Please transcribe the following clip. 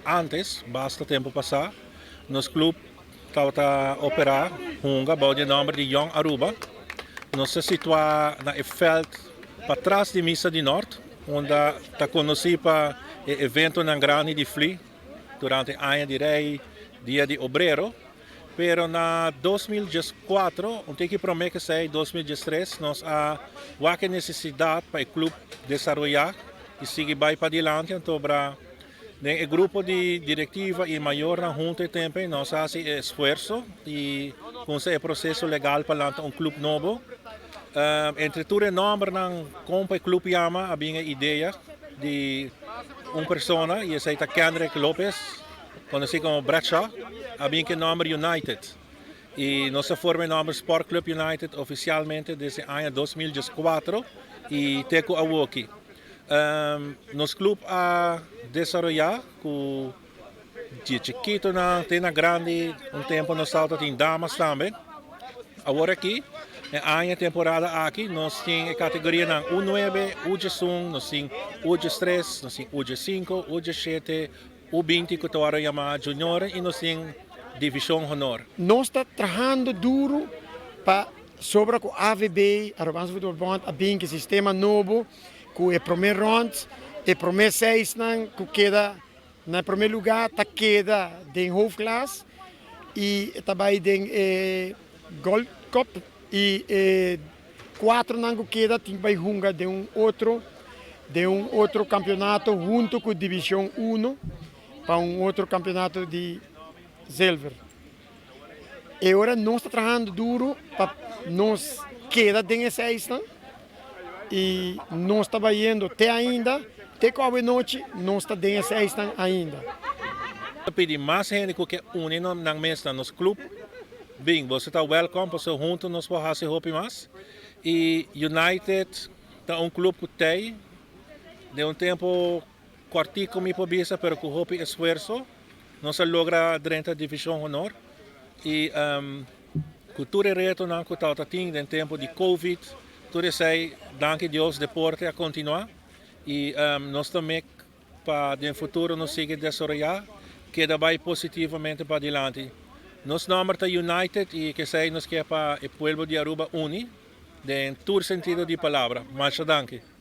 Antes, basta tempo pasa, nos club tabata opera hunga bou di e nomber di Jong Aruba. Nos ta situa na e veld patras di Misa di Nort, unda ta conoci pa e eventonan grandi di fli durante Aña di Rey, Dia di Obrero. Pero na 2014, un tiki prome cu esey, 2013, nos a wak e necesidad pa e club desaroya y sigui bay padilanti, anto bra den e grupo di directiva y mayornan hunto e tempo ey nos a haci e esfuerzo y cuminsa e proceso legal pa lanta un club nobo. Entre tur e nombernan con pa e club yama a bin e idea di un persona y esey ta Kendrick Lopez, conoci como Bradshaw, a bin cu e nomber United y nos a forma e nomber Sport Club United oficialmente desde aña 2014 y te cu awoki. Nos club a desaroya cu di chikitonan te na grandi, un tempo nos tabata tin damas tambe. Awor aki, e aña temporada aki, nos tin e categorianan U9, U11, nos tin U13, nos tin U15, U17, U20 cu ta worde yama junior y nos tin division honor. Nos ta trahando duro pa sobra cu AVB, Arubaanse Voetbal Bond, a bin cu e sistema nobo cu e prome rond, e prome seisnan cu keda na e prome lugar ta keda den hoofdklas y ta bay den e Gold Cup y e cuatronan cu keda tin bay hunga den un otro campeonato hunto cu Division 1 pa un otro campeonato di zilver. Y ora nos ta trahando duro pa nos keda den e seisnan y nos ta bayendo te ainda, te cu anochi nos ta den e seisnan ainda. Pidi mas hende cu kier uni nan mes na nos club. Bin, bo ta welcome, pasobra hunto nos por haci hopi mas. Y United ta un club cu tin di un tempo cortico mi por bisa, pero cu hopi esfuerso, nos a logra drenta division honor. Y cu tur e retonan cu tabata tin den tempo di Covid, tur esey, danki Dios, deporte a continua. Y nos tambe pa den futuro nos sigui desaroya, keda bay positivamente padilanti. Nos nomber ta United y cu esey nos kier pa e pueblo di Aruba uni, den tur sentido di palabra. Masha danki.